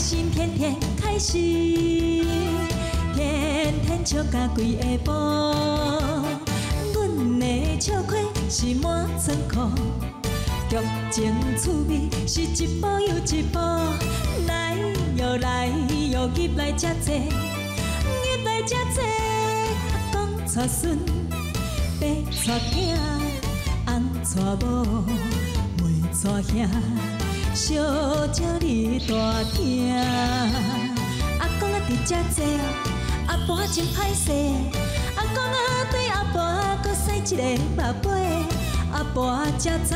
心，天天开心，天天笑甲规下晡。阮的笑亏是满仓库，剧情趣味是一步又一步。来哟来哟，入来遮济，入来遮济。阿公带孙，爸带囝，翁带某，妹带兄。小鸟伫大厅，阿公啊伫遮坐，阿婆真歹势。阿公啊对阿婆阁使一个目尾，阿婆才知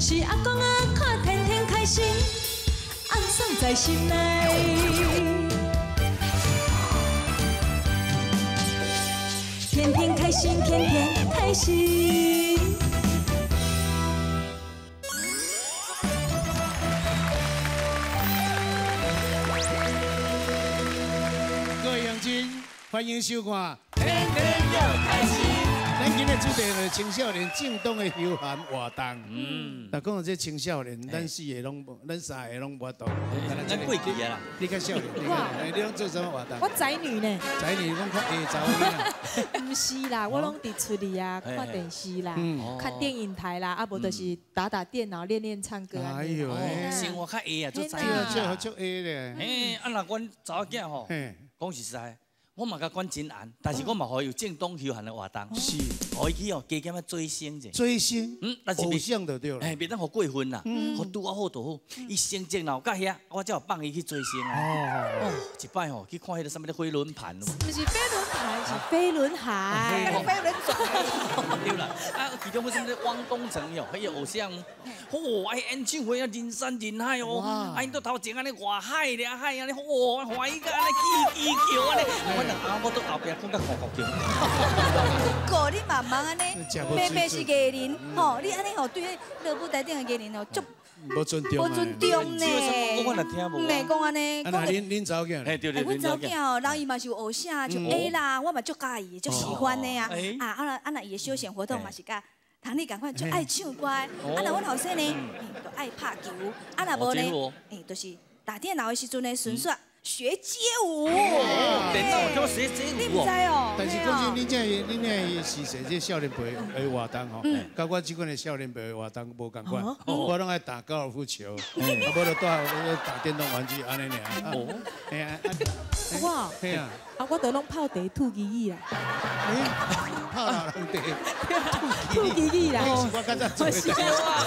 是阿公啊看天天开心，暗爽在心内。天天开心，天天开心。各位乡亲，欢迎收看《天天要开心》。咱今日主题是青少年正当的休闲活动。嗯，那讲到这青少年，咱四个拢，咱三个拢无动。咱过去啊啦。你较少年，你拢做啥物活动？我宅女呢。宅女拢较下查某囡仔。毋是啦，我拢伫厝里啊，看电视啦，看电影台啦，啊无就是打打电脑、练练唱歌。哎呦，生活较下啊，做宅女啊，足下咧。嘿，啊若阮查某囝吼，讲实在。我嘛共管真严，但是我嘛予伊有正当休闲的活动，是，予伊去哦，加减仔追星者。追星，但是偶像就对了。哎，袂当予过分啦，予拄仔好就好。伊成绩若有到遐，我才有放伊去追星啊。哦，一摆吼去看彼个啥物咧飞轮盘。毋是飞轮盘，是飞轮海。飞轮转。对啦，啊，其中彼啥物咧汪东城哟，彼个偶像，哦，哎，演唱会啊，人山人海哦，啊，𪜶都头前按呢外海掠海按呢，哦，欢喜甲按呢叽叽叫按呢。啊！我都后壁讲甲哭哭叫。不过你嘛毋通按呢，明明是艺人吼，你按呢吼对彼乐舞台顶的艺人吼足无尊重，无尊重呢。我若听无。袂讲按呢。啊，恁查某囝？嘿，对对，阮查某囝吼，人伊嘛是有偶像，像 A 啦，我嘛足佮意，足喜欢的啊。啊啊啊！若伊的休闲活动嘛是佮唐丽仝款，足爱唱歌。啊，若阮后生呢，就爱拍球。啊，若无呢，就是打电脑的时阵呢，纯粹。学街舞，电脑叫学街舞，你毋知哦。但是讲真，恁这是说这少年辈的活动吼，佮我这款的少年辈的活动无仝款。我拢爱打高尔夫球，啊，无就蹛打电动玩具按呢尔。哦，嘿啊，我，嘿啊，啊，我都拢泡茶吐机语啦。泡老人茶，吐机语啦。我较早做的。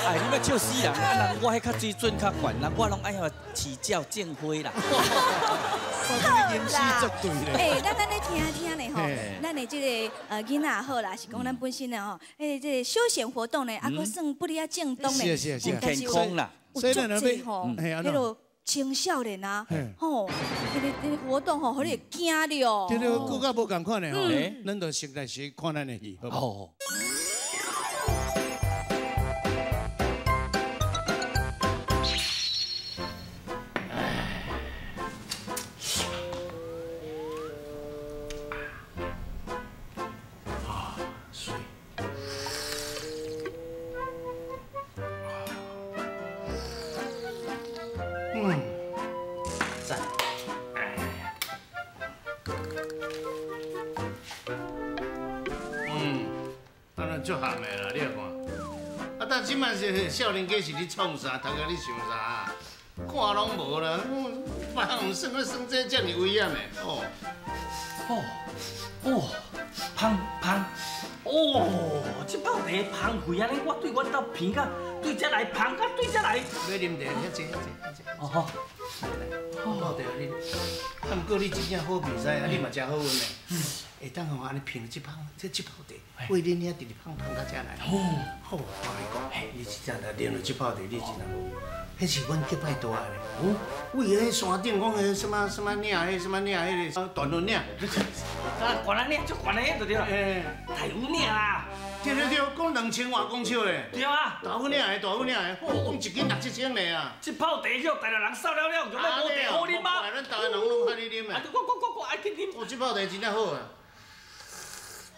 哎，你欲笑死人啊！人我彼较水准较悬，人我拢爱饲鸟种花啦。好啦，欸，咱按呢听听咧吼，咱的这个囡仔也好啦，是讲咱本身的吼，欸，这个休闲活动呢，啊，阁算不离仔正当咧，是是是，健康啦。有足济吼，彼个青少年啊，吼，彼个活动吼，予你会惊著。对对，阁较无仝款的吼，咱就先来先看咱的戏，好无？足咸的啦，你来看。啊，但这摆是少年家是咧创啥，读甲咧想啥？看拢无啦，别人毋算，我算这遮尔危险的哦。哦，哦，芳芳，哦，这泡茶芳开按呢，我对阮兜鼻甲对这来芳甲对这来。欲啉茶，遐济遐济遐济。哦好，来来，泡茶予恁。啊，毋过你真正好比赛，啊，你嘛诚好运的。会当吼按呢品这泡，这泡茶，为恁遐直直芳芳到遮来。哦，好，我共你讲，你真正若啉了这泡茶，你真正无。彼是阮结拜大的。哦，为彼山顶讲彼什么什么岭，彼什么岭，彼个大轮岭。啊，悬啊岭，足悬的就对啦。大武岭啦。对对对，讲2000外公尺嘞。对啊。大武岭的，大武岭的，讲一斤六七千嘞啊。这泡茶叫台南人扫了了，用欲无茶好啉吗？咱台湾人拢爱你啉的。啊，我爱去啉。哦，这泡茶真正好啊。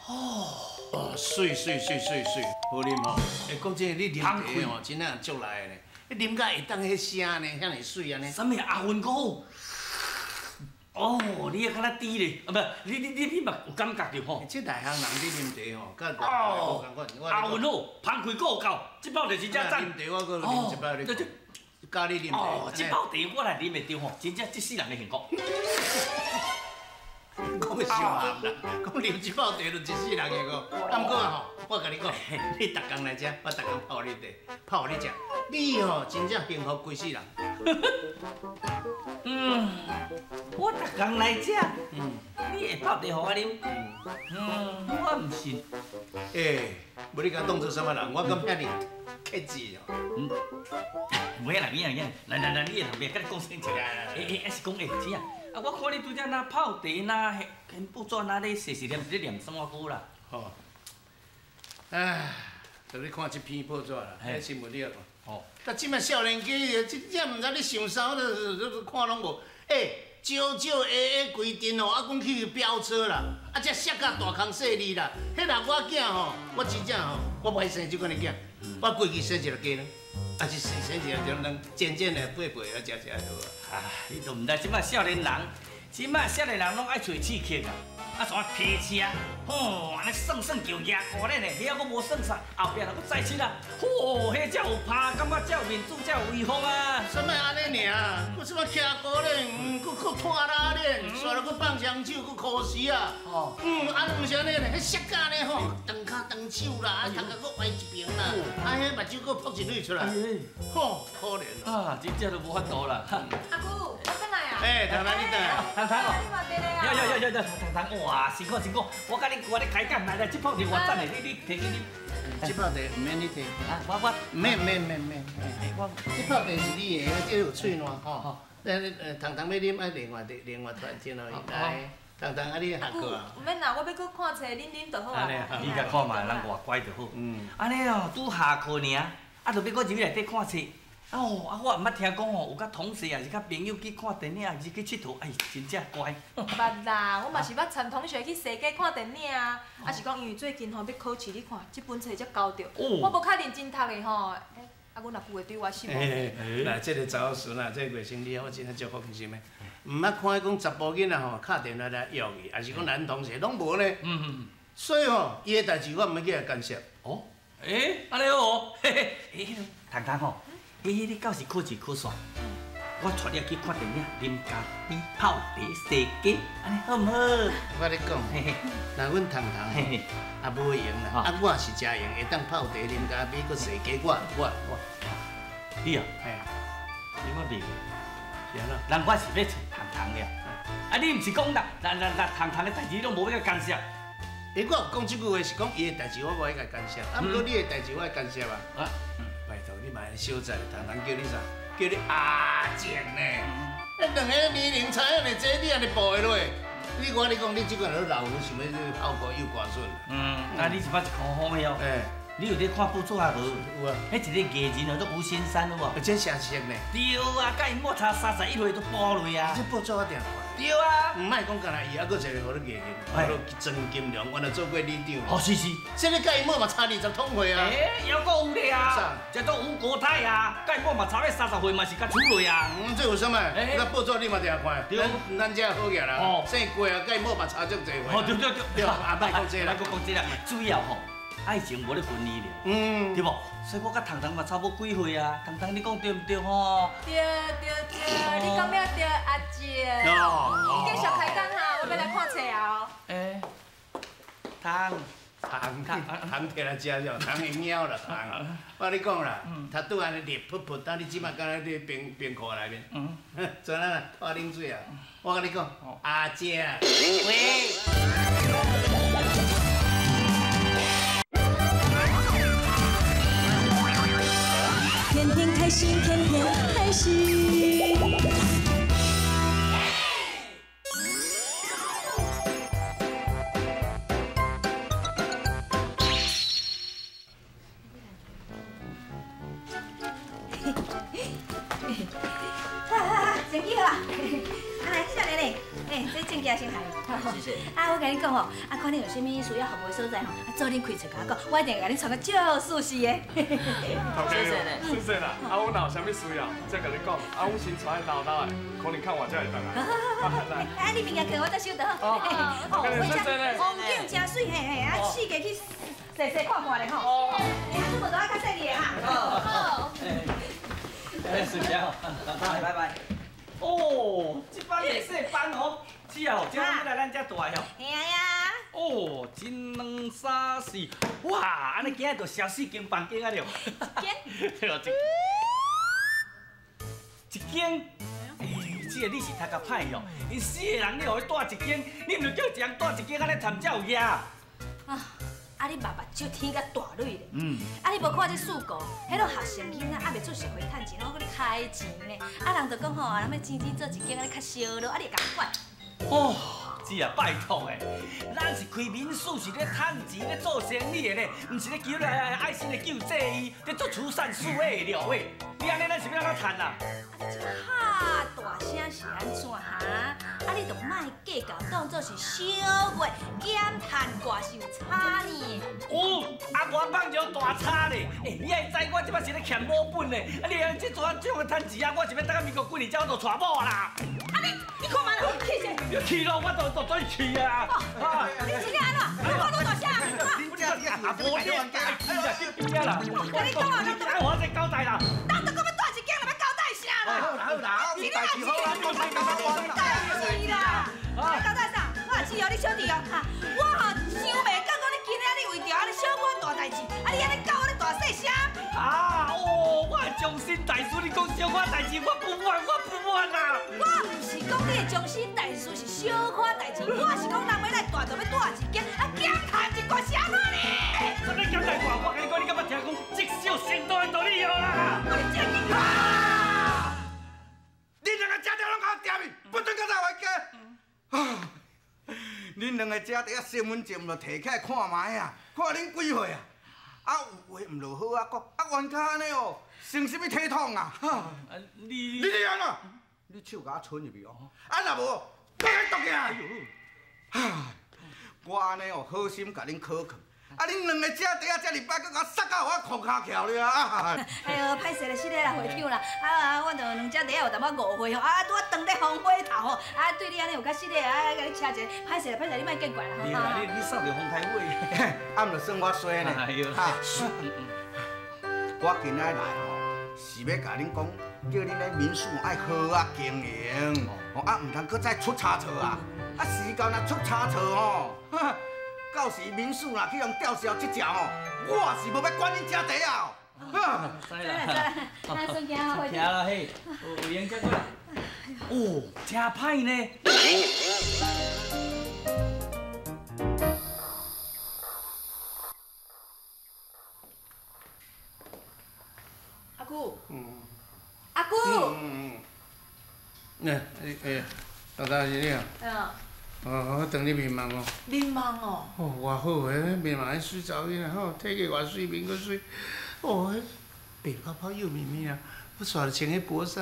哦，媠媠媠媠媠，好啉吼！欸，讲真，你啉茶吼，真正足来的呢。你啉甲会当彼声呢，遐尔媠按呢。啥物阿云哥？哦，你也较那甜咧，啊，不，你嘛有感觉著吼？这内行人咧啉茶吼，佮哦无仝款。阿文好，芳开够够，这包就是遮赞。啉茶我阁啉一摆，你教你啉茶。哦，这包茶我来啉会著吼，真正这世人的幸福。讲得伤咸啦，讲啉这包茶就一世人幸福。啊，毋过吼，我共你讲，你逐工来遮，我逐工泡你茶，泡你食，你吼真正幸福规世人。嗯，我逐工来遮，你会泡茶予我啉？嗯，我毋信。欸，无你共当做啥物人？我敢遐尔客气哦。嗯，袂啦，免啦，来来来，你后壁佮你讲清楚。欸，还是讲欸，姐啊，啊，我看你拄才若泡茶，若牵报纸，若咧细细念，是咧念什么歌啦？吼，唉，就你看这篇报纸啦，彼新闻你也看。哦，但这摆少年家，真正毋知咧想啥，都看拢无。欸，少少下下规阵吼，啊，讲去飙车啦，啊，才摔甲大空细腻啦。彼若我囝吼，我真正吼，我无爱生这款的囝，我规气生一个鸡卵，啊是生一个卵，煎煎的、飞飞啊，食食就好。啊，你都毋知这摆少年人，这摆少年人拢爱揣刺客啊！啊，怎啊骑车，吼，按呢算算叫压过咧呢，遐阁无算啥，后壁若阁载七啊，吼，彼才有拍，感觉才有面子，才有威风啊！啥物按呢尔？阁啥物骑高咧？阁拖拉咧，煞落阁放双手，阁箍死啊！哦，啊，毋是按呢呢，彼摔跤呢吼，断跤断手啦，啊，头壳阁歪一边啦，啊，彼目睭阁噗一蕊出来，吼，可怜啊！真正都无法度啦。阿姑，我转来啊！欸，唐唐你转来？唐唐哦，你嘛伫咧啊？呀呀呀呀！唐唐，哇，辛苦辛苦，我佮你我咧开讲，来来，这泡茶我赞的，你提去啉。这泡茶毋免你提啊，我毋免毋免免免，我这泡茶是你的，这有喙烂吼。唐唐欲啉爱另外另外传进来。来，唐唐啊，你下课啊？毋免啦，我欲阁看册，恁啉就好啊。你共看觅，人偌乖就好。嗯。按呢哦，拄下课尔，啊，就欲阁入去内底看册。哦，啊，我毋捌听讲吼，有佮同事抑是佮朋友去看电影，抑是去𨑨迌，哎，真正乖。捌啦，我嘛是捌参同学去踅街看电影啊，啊是讲因为最近吼欲考试，你看这本册才交著，我无较认真读的吼，啊，阮阿舅会对我失望。来，这个查某孙啊，这个外甥女，我真正足放心的。毋捌看伊讲查埔囡仔吼，敲电话来约伊，抑是讲男同学拢无呢。所以吼，伊的代志我毋免去共干涉。哦，欸，按呢好哦，嘿嘿，欸，唐唐吼。欸，你到时考试考煞，我带你去看电影，啉咖啡，泡茶，踅街，按呢好毋好？我咧讲，若阮唐唐也无闲啦，啊，我是真闲，会当泡茶、啉咖啡，阁踅街，我，你啊，嘿，你我袂，是按怎？人我是欲揣唐唐了，啊，你毋是讲啦，那唐唐的代志拢无欲干涉？欸，我有讲这句话是讲伊的代志，我无爱共干涉，啊，毋过你的代志我会干涉啊。啊。拜托你嘛小在，唐唐叫你啥？叫你阿静呢？那两个年龄差遐尔济，你按呢步会落？你我你讲，你这款都老虎，想欲后果又寡孙。嗯，啊，你是捌一箍风的哦。欸，你有咧看报纸啊无？有啊。彼一个艺人叫做吴先生有无？这写实呢。对啊，佮伊某差31岁都步落啊。这报纸我定看。对啊。毋莫讲干焦伊，犹阁一个号做艺人，号做庄金良，原来做过里长。哦，是是。这个佮伊某嘛差20通岁啊。欸，犹阁有咧啊。这做吴国泰啊，佮伊某嘛差咧30岁，嘛是佮处落啊。嗯，这有啥物？那报纸你嘛定看。对。咱这好额啦。姓郭啊，佮伊某嘛差足济岁。哦，对对对。对，啊，莫讲这啦。莫阁讲这啦，主要吼。爱情无咧分年龄，对无？所以我佮唐唐嘛差无几岁啊。唐唐，你讲对毋对吼？对对对，你讲了对，阿姐。你继续开讲哈，我欲来看册啊。欸，糖糖糖摕来食了，糖会猫啦糖。我跟你讲啦，他拄按呢热噗噗，等你这摆敢若伫冰冰库内面。怎啊啦？拖冷水啊！我佮你讲，阿姐。喂。天天开心，天天开心。好好好，先去好啊。啊来，少年嘞，哎，哎，这证件先还。谢谢。啊，我共你讲吼，啊，看你有啥物需要服务的所在吼，啊，做阵开嘴共我讲，我一定共你创个足舒适的。头家，谢谢啦。啊，阮若有啥物需要，再共你讲。啊，阮新带老老的，可能较晚才会转来。啊，你物件摕我再收就好。哦，风景真水，嘿嘿，啊，四界去踅踅看看咧吼。哦。哎，出门都爱较细腻的哈。好。哎，谢谢，拜拜拜。哦，这班会细班哦，是哦，这班来咱遮大哦。嘿啊。哦，一、两、三、四，哇，按呢今日就消四间房间啊了。一间。对哦，一间。哎，这个你是读较歹哦，𪜶四个人你予伊住一间，你毋就叫一人住一间，按呢谈才有额。啊。啊！你目目睭天甲大蕊咧，啊！你无看这四个，彼落学生囡仔犹未出社会趁钱，拢阁咧开钱呢。啊！人就讲吼，人欲钱钱做一间，按呢较烧落，啊！你会共管？哦，姊啊，拜托的，咱是开民宿，是咧趁钱咧做生意的咧，毋是咧求来爱心的救济伊，咧做慈善事业的了喂。你按呢，咱是欲按怎趁啊？啊！你这哈大声是按怎哈？啊！你就莫计较，当作是小月减趁挂是有差呢。有，啊，我放着大差咧。欸，你爱知我这摆是咧欠某本咧。啊，你按这阵这种趁钱啊，我是欲等到民国几年才有度娶某啊啦。啊你，你看嘛啦，去者。你去咯，我都都做去啊。啊！你是咧按怎？你讲愈大声。啊，无你，去啦，去边啊啦。我共你讲啊，人爱我这交代啦。人都讲欲住一间，若欲交代啥啦？好啦好啦，是你啊，是代志啦。交代啥？我也只哦，你小弟哦，哈，我吼想袂到讲你今日你为著按呢小可大代志，啊你按呢教我咧大细声。啊哦，我的终身大事，你讲小可代志，我不满，我不满啦。我毋是讲你的终身大事是小可代志，我是讲人欲来住就欲住一间，啊减趁一寡是按怎呢？啥物减趁寡？我共你讲，你敢捌听讲积少成多的道理无啦？我这个啊！恁两个食著拢共我恬去，不准阁再回家。啊！恁两个食伫仔身份证就提起来看觅啊，看恁几岁啊？啊，有话毋就好啊讲，啊冤家按呢哦，成啥物体统啊？啊，你你按怎？你手共我伸入去哦，啊若无，我共你剁起来！啊，我按呢哦，好心共恁考考。啊！恁两个食茶仔遮尔摆，阁共我杀到我裤跤翘了啊！哎哟，歹势啦，失礼啦，会长啦，啊啊，阮就两只茶仔有淡薄误会吼，啊，拄仔当咧风火头吼，啊，对你按呢有较失礼，啊，共你车一下，歹势啦，歹势，你莫见怪啦吼。你你扫著风台尾，啊，毋就算我衰呢。哎呦，我今仔来吼，是欲共恁讲，叫恁咧民宿爱好啊经营，吼啊，毋通阁再出差错啊！啊，时间若出差错吼。到时民宿若去予吊销这只吼，我是无欲管恁食茶啊！知啦，知啦，那孙行啊，会长。啦嘿，有闲才过来。哦，真歹呢。阿姑。阿姑。嗯。哎，老大是你啊。嗯。哦，我等你面盲哦。面盲哦。哦，偌好个，面盲迄水查某囡仔吼，体格偌水，面阁水，哦，迄白泡泡幼绵绵啊，我煞穿彼薄纱，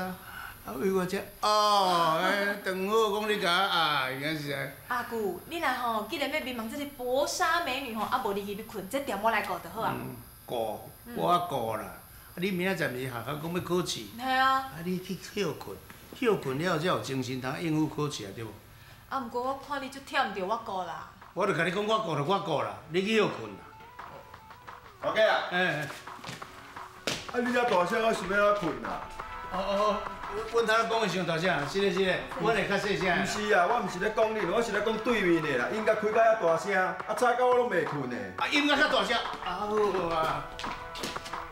啊，为我这哦，哎，当好讲你共我啊，应该是安。阿姑，你若吼，既然欲面盲这个薄纱美女吼，啊无你去欲睏，这店我来顾就好啊。嗯，顾，我顾啦。啊，你明仔载毋是学校讲欲考试？系啊。啊，你去歇睏，歇睏了后才有精神通应付考试啊，对无？啊，毋过我看你足忝著，我顾啦。我就共你讲，我顾就我顾啦，你去歇睏啦。老家啊。哎。啊，你遮大声，我是欲按怎睏啦？哦哦，阮头先讲的伤大声，是咧是咧，阮会较细声。毋是啊，我毋是咧讲恁，我是咧讲对面的啦，音乐开甲遐大声，啊吵到我拢袂睏的。啊，音乐较大声，啊好啊。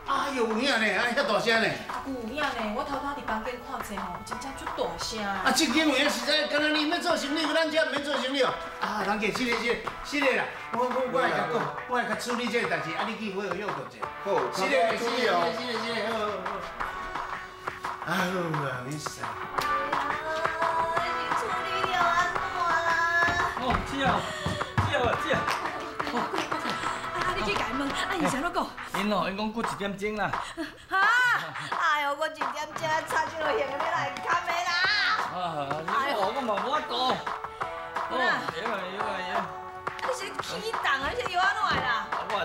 哎呦，有影呢，啊遐大声呢。阿舅有影呢，我头拄伫房间看册吼，真正足大声。啊，这间有影实在，敢若你欲做生意，咱遮毋免做生意哦。啊，人客，是咧是咧，是咧啦，我会较讲，我会较处理这个代志，啊，你去好好歇睏者。好，是咧是咧是咧是咧，好好好。哎呦，没事。哎呀，是处理了按怎啦？哦，是啊，是啊，是啊。啊，你去共伊问，啊，伊是按怎讲？𪜶哦，𪜶讲阁一点钟啦。哈！哎呦，阁一点钟，差这落型的欲来堪的啦！啊，哎呦，我嘛无法度。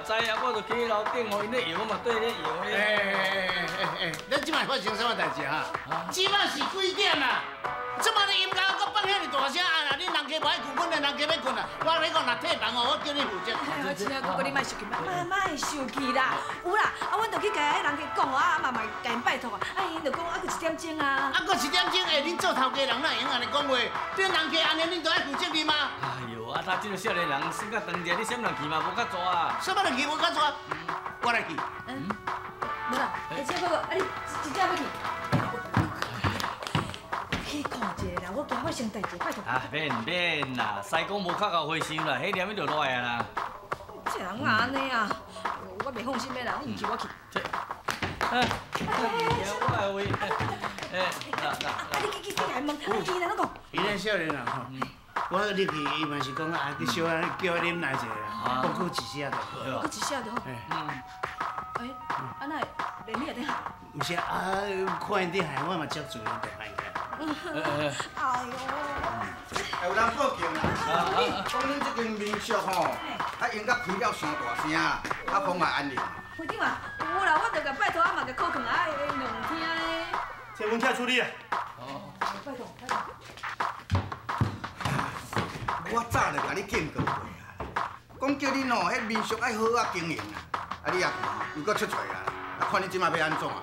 知啊，我就企樓頂吼，𪜶咧搖，我嘛綴咧搖咧。欸，恁這擺發生啥物代誌哈？這擺是幾點啊？這擺你音樂閣放遐爾大聲啊！若恁人家無愛睏，阮的人家欲睏啊！我共你講，若退房哦，我叫你負責。哎，親愛哥哥，你莫生氣，莫生氣啦。有啦，啊，阮就去共彼人家講啊，嘛嘛共𪜶拜託啊，啊，𪜶就講啊，閣一點鐘啊。啊，閣一點鐘，欸，恁做頭家人哪會用按呢講話？恁人家按呢，恁都愛負責任嗎？哎喲，啊，他這個少年人性較長者，你啥物人去嘛無較大啊？啥物人去無較大？我來去。嗯，無啦，欸，這哥哥，啊，你真正欲去？去看一下啦，我驚發生代誌，拜託。啊，免免啦，西公無較夠回想啦，彼念伊就落來啊啦。這人哪按呢啊？我袂放心的啦，你毋去我去。這，哎，我來位，哎，啦啦。啊，你去去去，共伊問，伊來怎講？伊咱少年人吼，我入去，伊嘛是講啊，去小可叫我啉奶一下啦，講閣一下就好。閣一下就好。嗯。欸，啊哪會連你也佇喊？毋是啊，看𪜶佇喊，我嘛足自然就喊起。哎喲！有人報警啦，講恁這間民宿吼，啊音樂開了傷大聲，啊妨礙安寧。會長啊，有啦，我就共拜託啊嘛，共考囥啊，𪜶就毋聽咧。這阮起來處理啊。哦，拜託拜託。我早就共你警告過啊，講叫恁吼，彼民宿愛好好經營啊，啊你也又閣出錯啊，啊看你這擺欲按怎啊？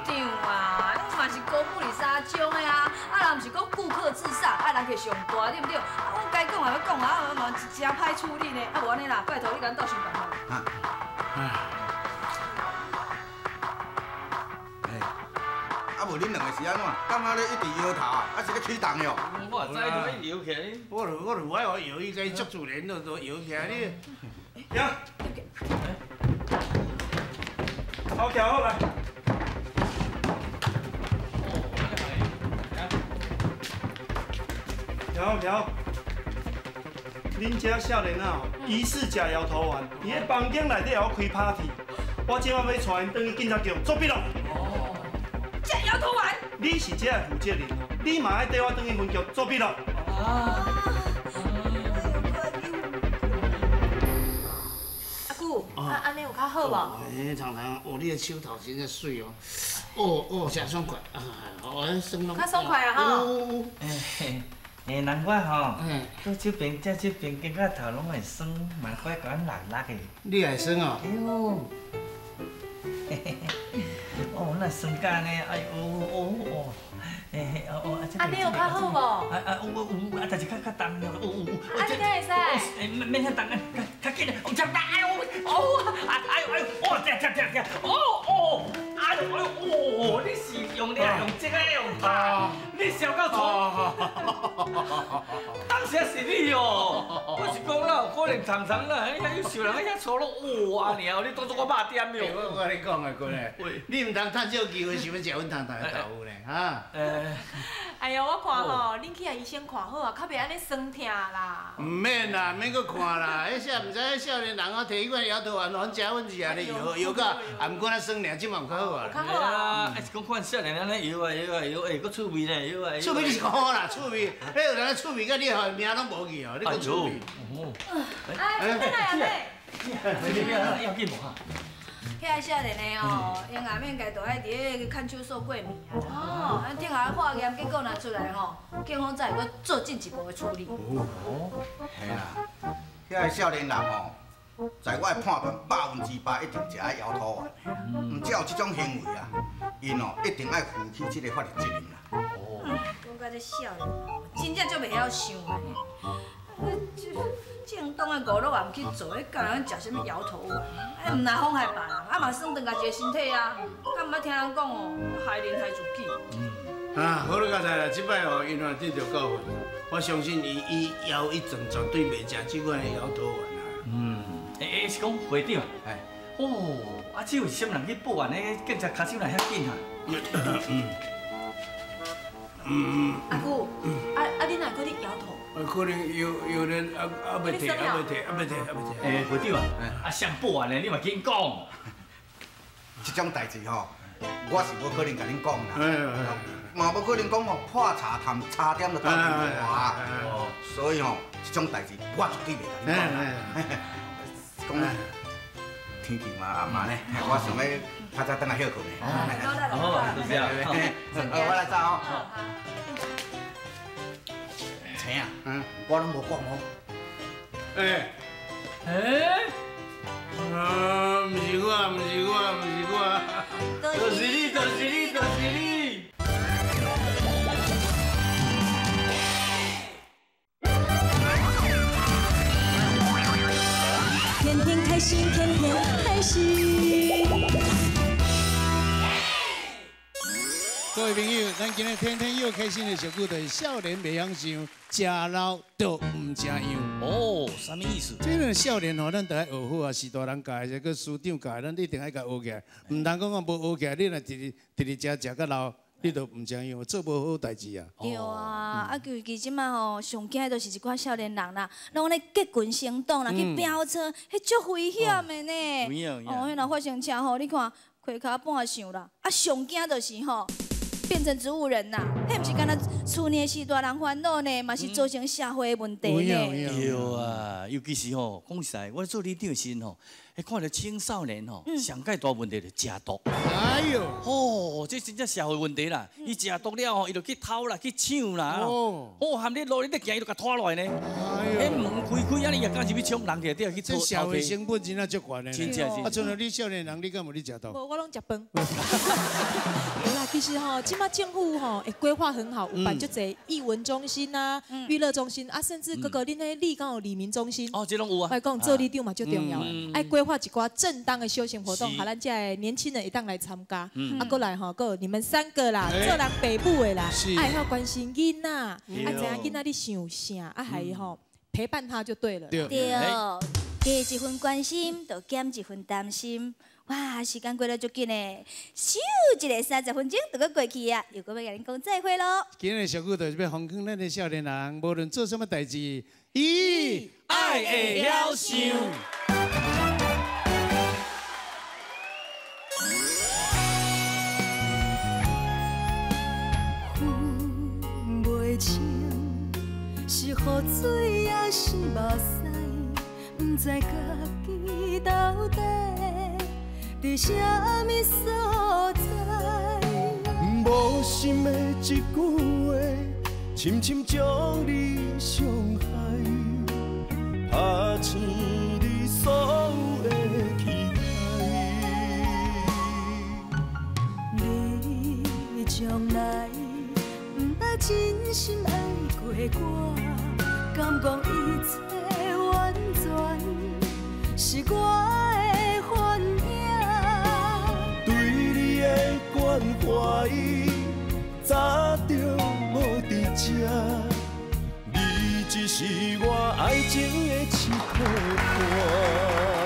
會長啊，你嘛是高富里三種的啊，啊人毋是講顧客至上，啊人客上大對毋對？啊，阮該講也欲講啊，嘛真歹處理呢。啊無按呢啦，拜託你共阮鬥想辦法。啊。啊無恁兩個是按怎？感覺咧一直搖頭啊，啊是咧起動喲。我知你搖起來。我就我就我搖伊，伊足自然就就搖起來你。行。好，徛好來。徛好徛好。恁這少年仔哦，疑似食搖頭丸，佇咧房間內底予我開 party，我這擺欲帶𪜶轉去警察局做筆錄。食搖頭丸？你是這个負責人，你嘛愛綴我轉去分局做筆錄。阿姑，啊，按呢有較好無？欸，彤彤，哦，你的手頭真正媠哦，哦哦，誠爽快，啊，哦，爽攏。較爽快啊吼！欸，難怪吼，左手邊、正手邊肩胛頭攏會酸，嘛怪共阮辣辣的。你也會酸哦？哎喲，嘿嘿嘿，哦，那酸甲按呢，哎呦，哦哦，欸哦哦，啊，你有較好無？啊啊有有有，啊但是較較重了，有有有。啊，你敢會使？欸，免遐重，較較緊，有遮大，哎呦，哦，啊哎呦哎呦，哦，疼疼疼疼，哦哦，哎呦哎呦，哦，你是用力用這個用拍，你烧到错。當時是你哦，我是講啦，有可能常常啦，遐有受人遐錯咯，哇，阿娘，你當作我肉點喲。我共你講啊，姑娘，你毋通趁這個機會想欲食阮彤彤的豆腐呢，哈？哎喲，我看吼，恁去予醫生看好啊，較袂按呢酸疼啦。毋免啦，免閣看啦，彼啥毋知彼少年人哦，提彼款搖頭丸，反食阮是按呢搖搖到，啊，毋過那酸爾，這嘛有較好啊。較好啊。啊，是講看少年按呢搖啊搖啊搖，欸，閣趣味呢，搖啊搖。趣味你是講好啦，趣味，彼有人趣味甲你吼命攏無去哦，你講趣味。哎，轉來啊妹。要緊無哈？遐少年的哦，用下面家都愛佇咧看守所過暝啊。哦，啊，聽下化驗結果若出來吼，警方才會閣做進一步的處理。哦，嘿啦，遐个少年人吼，在我的判斷100%一定食愛搖頭丸，毋才有這種行為啊，𪜶哦一定愛負起這個法律責任啦。哦，講到這少年人，真正足袂曉想的。這正當的娛樂也毋去做，彼教人食啥物搖頭丸？哎，毋若妨害別人，啊嘛算斷家己的身體啊。敢毋捌聽人講哦，害人害自己。啊，好你佳哉啦，這擺哦，𪜶若得著教訓，我相信伊以後伊絕對袂食這款的搖頭丸啊。嗯，欸，是講會長，哎，哦，啊，這有啥物人去報案？彼警察跤手來遐緊啊？阿姑，啊，你哪閣咧搖頭？可能有有人啊啊袂提，啊袂提，啊袂提，啊袂提。欸，會長啊，啊誰報案的，你嘛緊講。這種代誌吼，我是無可能共恁講啦。嘛無可能講吼，破茶談差點就鬥陣話。所以吼，這種代誌我絕對袂共恁講。讲天气嘛暗嘛呢，我想欲较早转来歇困呢。好，就是啊。我来走哦。青啊，我拢无讲哦。哎，哎，啊，毋是我，毋是我，毋是我，就是你，就是你，就是你。天天开心，天天开心。各位朋友，咱今日天天又开心的小句就是少年袂晓想，食老就毋成样。哦，啥物意思？这个少年吼，咱著爱学好啊，是大人教的，阁师长教的，咱一定爱共学起来。毋通讲讲无学起来，你若直直直食食到老，你就毋成样，做无好代志啊。对啊，啊，尤其这马吼，上惊的就是一寡少年人啦，拢咧结群行动啦，去飙车，彼足危险的呢。哦，彼若发生车祸，你看开跤半伤啦，啊，上惊就是吼。变成植物人啦，彼毋是干焦厝内是大人烦恼呢，嘛是造成社会的问题呢。对啊，尤其是吼，讲实在，我做里长时吼，看著青少年吼，上盖大问题就食毒。哎呦，哦，这真正社会问题啦！伊食毒了吼，伊就去偷啦，去抢啦，哦，含你路你咧行，伊就共拖落来呢。哎，门开开，啊，你也敢入去抢人去，对，去这社会成本真正足悬的。真正是。啊，像你少年人，你敢有咧食毒？无，我拢食饭。无啦，其实吼，这马政府吼会规划很好，有办足济艺文中心啊、娱乐中心啊，甚至各个恁彼里敢有里民中心。哦，这拢有啊。我讲做里长嘛足重要的，爱规划一寡正当的休闲活动，予咱这的年轻人会当来参加。啊，阁来吼，阁有你们三个啦，做人爸母的啦，爱晓关心囡仔，啊，知影囡仔咧想啥，啊，还吼陪伴他就对了。对，加一份关心，就减一份担心。哇，时间过了足紧的，咻一个30分钟就阁过去啊，又阁欲共恁讲再会咯。今日小句就是欲奉劝咱的少年人，无论做啥物代志，伊爱会晓想。分袂清是雨水抑是目屎，毋知家己到底伫啥物所在。无心的一句话，深深将你伤害，拍醒你所有的期待。你从来毋捌真心爱过我，敢讲一切完全是我的幻影。对你的关怀早就无伫这，你只是我爱情的试托盘。